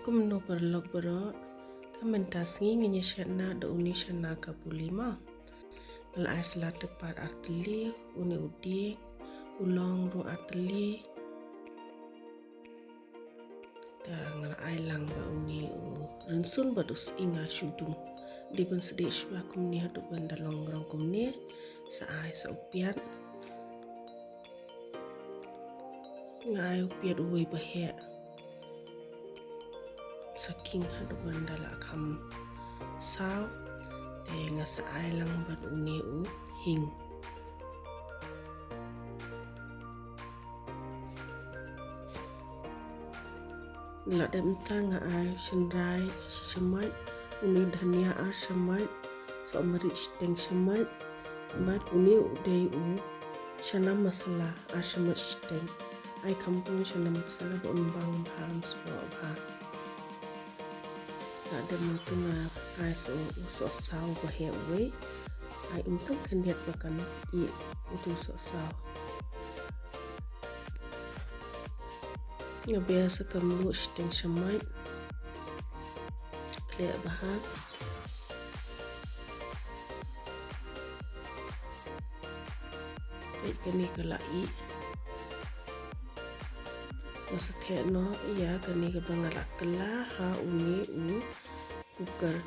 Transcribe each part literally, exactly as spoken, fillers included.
Kumno paralok baroh, ka mynta sngi ngin ïa shet na da une u shana kabuli ma. Nga la ai sla tepat ar tylli, une u dieng, u long ruh ar tylli. Da nga la ai lang ba une u rynsun bad u syinga shu dung. Dei ban sdeh shuwa kumne haduh ban da long rong kumne, sa ai sa u piat. Nga ai u piat uwei ba heh. Sa khing haduh ban da la kham saw. Te nga sa ai lang bad une u hing. La dep mynta nga ai shynrai shi shamoit, une u dhania ar shamoit, sohmarit shiteng shamoit, bad une u dei u chana masala ar shamoit shiteng. Ai kham pang chana masala ba un bang bha, un sboh bha. La dep mynta nga ai soh u sohsaw ba heh uwei. Ai um tang khyndiat ba kan ih utu u sohsaw. Nga biar sa ka mluh shiteng shamoit. Khleh bha. Peit kane ka la ih. Nga sa theh noh ïa kane kaba nga la kylla ha une u cooker.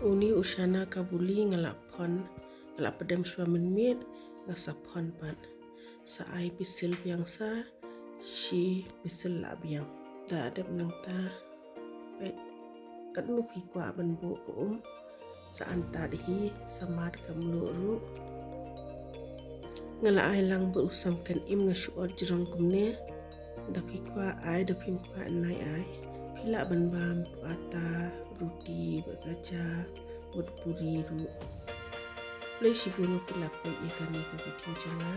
Une u shana kabuli nga la phon, nga la pdem shuwa mynmiet, nga sa phon pat. Sa ai whistle biang sa, shi whistle la biang. Da dep nangta, peit katno phi kwah ban buh ka um. Sa anta da hi, sa mad ka mluh ruh. Nga la ai lang bad u samken im, nga shu ot jrong kumne. Da phi kwah ai, da phim kwah nai ai. Phi lah ban bam ata, ruti, bad ka ja, bad puri ruh. Khublei shibun ba phi la peit ïa kane ka video jong nga.